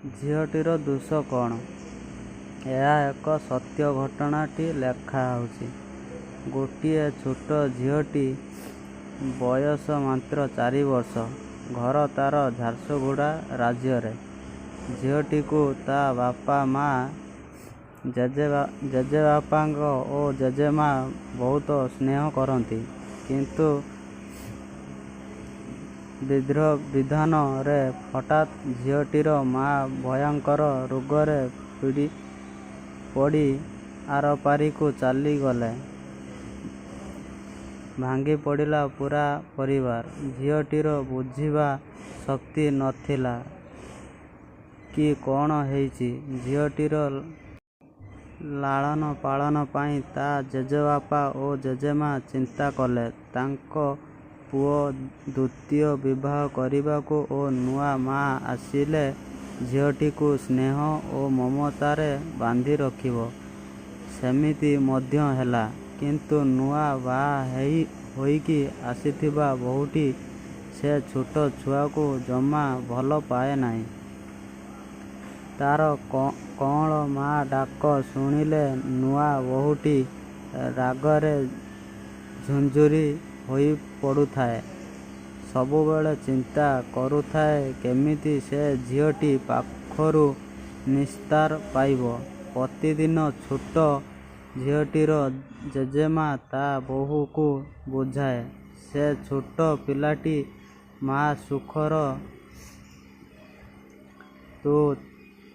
ଝିଅଟିର ଦୋଷ କ'ଣ? ଏହା ଏକ ସତ୍ୟ ଘଟଣାଟି ଲେଖାହୋଇଛି। ଗୋଟିଏ ଛୋଟ ଝିଅଟି, ବୟସ ମାତ୍ର 4 ବର୍ଷ। ଘର ତା'ର ଝାରସୁଗୁଡ଼ା ରାଜ୍ୟରେ। ଝିଅଟିକୁ ତା' ବାପା, ମା', ଜେଜେବାପା ଓ ଜେଜେମା' ବହୁତ ସ୍ନେହ କରନ୍ତି। କିନ୍ତୁ ବିଧିର ବିଧାନ ରେ ହଠାତ୍ ଝିଅଟିର ମା' ଭୟଙ୍କର ରୋଗରେ ପଡ଼ି ଆରପାରିକୁ ଚାଲିଗଲେ। ଭାଙ୍ଗିପଡ଼ିଲା ପୂରା ପରିବାର। ଝିଅଟିର ବୁଝିବା ଶକ୍ତି ନଥିଲା କି କ'ଣ ହେଇଛି। ଝିଅଟିର ଲାଳନ ପାଳନ ପାଇଁ ତା' ଜେଜେବାପା ଓ ଜେଜେମା' ଚିନ୍ତା କଲେ ତାଙ୍କ ପୁଅ ଦ୍ୱିତୀୟ ବିବାହ କରିବାକୁ ଓ ନୂଆ ମା' ଆସିଲେ ଝିଅଟିକୁ ସ୍ନେହ ଓ ମମତାରେ ବାନ୍ଧି ରଖିବ। ସେମିତି ମଧ୍ୟ ହେଲା। କିନ୍ତୁ ନୂଆ ବାହା ହୋଇକି ଆସିଥିବା ବୋହୂଟି ସେ ଛୋଟ ଛୁଆକୁ ଜମା ଭଲ ପାଏ ନାହିଁ। ତା'ର କଅଁଳ ମା' ଡାକ ଶୁଣିଲେ ନୂଆ ବୋହୂଟି ରାଗରେ ଝୁର୍ଝୁରି ହୋଇପଡ଼ୁଥାଏ। ସବୁବେଳେ ଚିନ୍ତା କରୁଥାଏ କେମିତି ସେ ଝିଅଟି ପାଖରୁ ନିସ୍ତାର ପାଇବ। ପ୍ରତିଦିନ ଛୋଟ ଝିଅଟିର ଜେଜେମା' ତା' ବୋହୂକୁ ବୁଝାଏ, ସେ ଛୋଟ ପିଲାଟି ମା' ସୁଖର,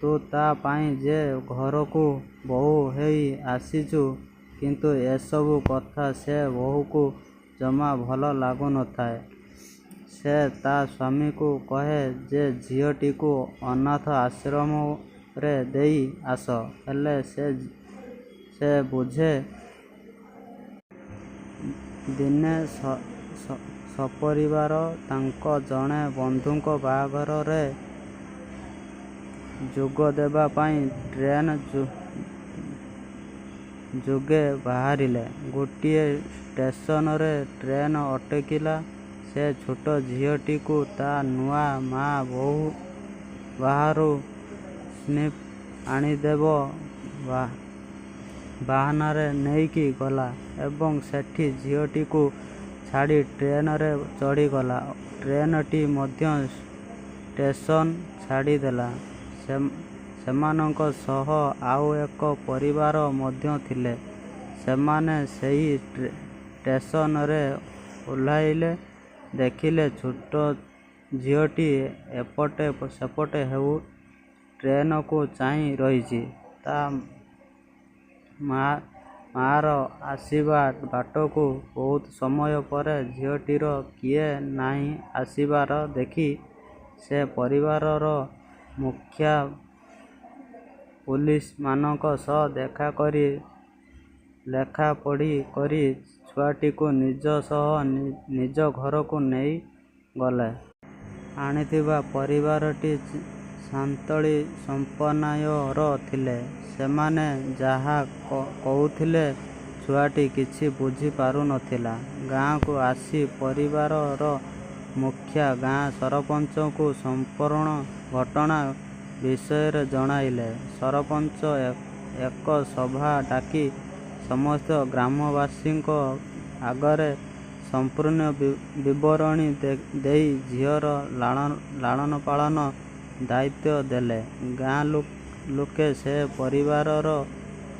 ତୁ ତା' ପାଇଁ ଯେ ଘରକୁ ବୋହୂ ହୋଇ ଆସିଛୁ। କିନ୍ତୁ ଏସବୁ କଥା ସେ ବୋହୂକୁ ଜମା ଭଲ ଲାଗୁନଥାଏ। ସେ ତା' ସ୍ୱାମୀକୁ କହେ ଯେ ଝିଅଟିକୁ ଅନାଥ ଆଶ୍ରମରେ ଦେଇ ଆସ, ହେଲେ ସେ ବୁଝେ। ଦିନେ ସପରିବାର ତାଙ୍କ ଜଣେ ବନ୍ଧୁଙ୍କ ବାହାଘରରେ ଯୋଗଦେବା ପାଇଁ ଟ୍ରେନ୍ ଯୋଗେ ବାହାରିଲେ। ଗୋଟିଏ ଷ୍ଟେସନରେ ଟ୍ରେନ୍ ଅଟକିଲା। ସେ ଛୋଟ ଝିଅଟିକୁ ତା' ନୂଆ ମା' ବାହାରୁ ସ୍ଲିପ୍ ଆଣିଦେବ ବାହାନାରେ ନେଇକି ଗଲା ଏବଂ ସେଠି ଝିଅଟିକୁ ଛାଡ଼ି ଟ୍ରେନରେ ଚଢ଼ିଗଲା। ଟ୍ରେନଟି ମଧ୍ୟ ଷ୍ଟେସନ ଛାଡ଼ିଦେଲା। ସେମାନଙ୍କ ସହ ଆଉ ଏକ ପରିବାର ମଧ୍ୟ ଥିଲେ। ସେମାନେ ସେହି ଷ୍ଟେସନରେ ଓହ୍ଲାଇଲେ। ଦେଖିଲେ ଛୋଟ ଝିଅଟି ଏପଟ ସେପଟ ହୋଇ ଟ୍ରେନକୁ ଚାହିଁ ରହିଛି ତା' ମାଆର ଆସିବା ବାଟକୁ। ବହୁତ ସମୟ ପରେ ଝିଅଟିର କିଏ ନାହିଁ ଆସିବାର ଦେଖି ସେ ପରିବାରର ମୁଖିଆ ପୋଲିସ ମାନଙ୍କ ସହ ଦେଖା କରି ଲେଖାପଢ଼ି କରି ଛୁଆଟିକୁ ନିଜ ସହ ନିଜ ଘରକୁ ନେଇଗଲେ। ଆଣିଥିବା ପରିବାରଟି ସାନ୍ତାଳୀ ସମ୍ପ୍ରଦାୟର ଥିଲେ। ସେମାନେ ଯାହା କହୁଥିଲେ ଛୁଆଟି କିଛି ବୁଝି ପାରୁନଥିଲା। ଗାଁକୁ ଆସି ପରିବାରର ମୁଖିଆ ଗାଁ ସରପଞ୍ଚଙ୍କୁ ସମ୍ପୂର୍ଣ୍ଣ ଘଟଣା ବିଷୟରେ ଜଣାଇଲେ। ସରପଞ୍ଚ ଏକ ସଭା ଡାକି ସମସ୍ତ ଗ୍ରାମବାସୀଙ୍କ ଆଗରେ ସମ୍ପୂର୍ଣ୍ଣ ବିବରଣୀ ଦେଇ ଝିଅର ଲାଳନପାଳନ ଦାୟିତ୍ୱ ଦେଲେ। ଗାଁ ଲୋକେ ସେ ପରିବାରର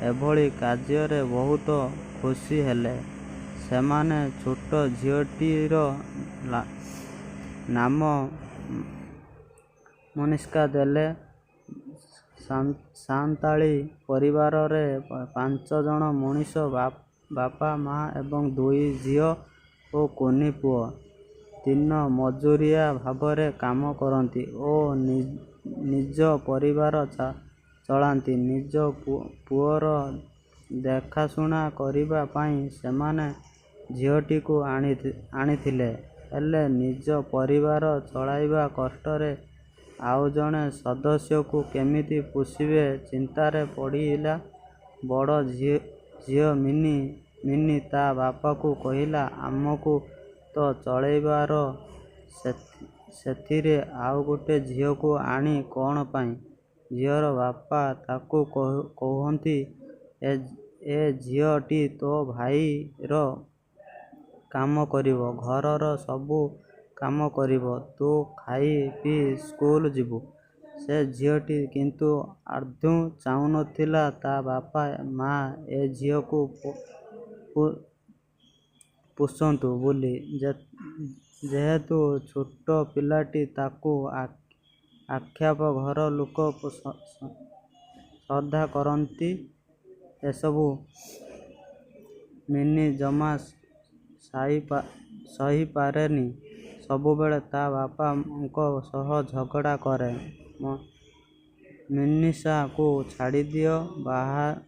ଏଭଳି କାର୍ଯ୍ୟରେ ବହୁତ ଖୁସି ହେଲେ। ସେମାନେ ଛୋଟ ଝିଅଟିର ନାମ ମନୀଷା ଦେଲେ। ସାନ୍ତାଳୀ ପରିବାରରେ 5 ଜଣ ମଣିଷ, ବାପା, ମା' ଏବଂ ଦୁଇ ଝିଅ ଓ କୁନି ପୁଅ। ଦିନ ମଜୁରିଆ ଭାବରେ କାମ କରନ୍ତି ଓ ନିଜ ପରିବାର ଚଳାନ୍ତି। ନିଜ ପୁଅର ଦେଖାଶୁଣା କରିବା ପାଇଁ ସେମାନେ ଝିଅଟିକୁ ଆଣିଥିଲେ, ହେଲେ ନିଜ ପରିବାର ଚଳାଇବା କଷ୍ଟରେ ଆଉ ଜଣେ ସଦସ୍ୟକୁ କେମିତି ପୋଷିବେ ଚିନ୍ତାରେ ପଡ଼ିଲା ବଡ଼ ଝିଅ ମିନି। ମିନି ତା' ବାପାଙ୍କୁ କହିଲା, ଆମକୁ ତ ଚଳାଇବାର, ସେଥିରେ ଆଉ ଗୋଟେ ଝିଅକୁ ଆଣି କ'ଣ ପାଇଁ? ଝିଅର ବାପା ତାକୁ କୁହନ୍ତି, "ଏ ଝିଅ ଟି ତୋ ଭାଇର କାମ କରିବ, ଘରର ସବୁ କାମ କରିବ, ତୁ ଖାଇ ପିଇ ସ୍କୁଲ ଯିବୁ।" ସେ ଝିଅଟି କିନ୍ତୁ ଆଦୌ ଚାହୁଁନଥିଲା ତା ବାପା ମା ଏ ଝିଅକୁ ପୋଷନ୍ତୁ ବୋଲି। ଯେହେତୁ ଛୋଟ ପିଲାଟି, ତାକୁ ଆଖପାଖ ଘର ଲୋକ ଶ୍ରଦ୍ଧା କରନ୍ତି, ଏସବୁ ମିନି ଜମା ସହିପାରେନି। ସବୁବେଳେ ତା ବାପାଙ୍କ ସହ ଝଗଡ଼ା କରେ। "ମନୀଷା କୁ ଛାଡ଼ିଦିଅ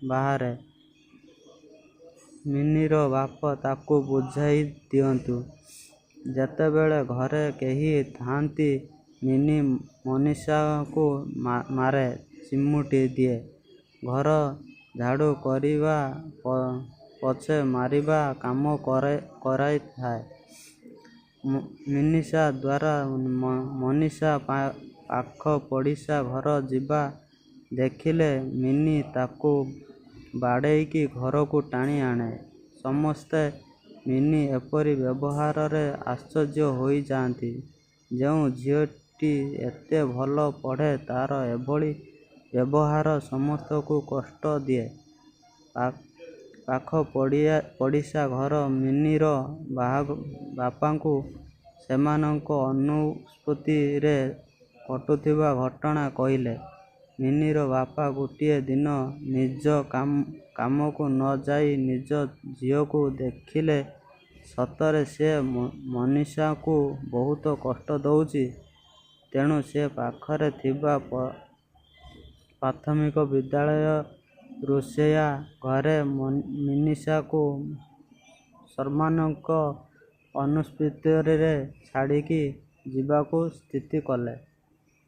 ବାହାରେ।" ମିନିର ବାପା ତାକୁ ବୁଝାଇଦିଅନ୍ତି। ଯେତେବେଳେ ଘରେ କେହି ନଥାନ୍ତି, ମିନି ମନୀଷାକୁ ମାରେ, ଚିମୁଟି ଦିଏ, ଘର ଝାଡୁ କରିବା, ପୋଛା ମାରିବା କାମ କରାଇଥାଏ। ମନୀଷା ଦ୍ୱାରା ମନୀଷା ପାଖ ପଡ଼ିଶା ଘର ଯିବା ଦେଖିଲେ ମିନି ତାକୁ ବାଡ଼େଇକି ଘରକୁ ଟାଣି ଆଣେ। ସମସ୍ତେ ମିନି ଏପରି ବ୍ୟବହାରରେ ଆଶ୍ଚର୍ଯ୍ୟ ହୋଇଯାଆନ୍ତି। ଯେଉଁ ଝିଅଟି ଏତେ ଭଲ ପଢେ, ତାର ଏଭଳି ବ୍ୟବହାର ସମସ୍ତଙ୍କୁ କଷ୍ଟ ଦିଏ। ପାଖ ପଡ଼ିଶା ଘର ମିନିର ବାପାଙ୍କୁ ସେମାନଙ୍କ ଅନୁପସ୍ଥିତିରେ ଘଟୁଥିବା ଘଟଣା କହିଲେ। ମିନିର ବାପା ଗୋଟିଏ ଦିନ ନିଜ କାମକୁ ନ ଯାଇ ନିଜ ଝିଅକୁ ଦେଖିଲେ, ସତରେ ସେ ମନୀଷାକୁ ବହୁତ କଷ୍ଟ ଦଉଛି। ତେଣୁ ସେ ପାଖରେ ଥିବା ପ୍ରାଥମିକ ବିଦ୍ୟାଳୟ ରୋଷେଇ ଘରେ ମନୀଷାକୁ ସେମାନଙ୍କ ଅନୁପସ୍ଥିତିରେ ଛାଡ଼ିକି ଯିବାକୁ ସ୍ଥିର କଲେ।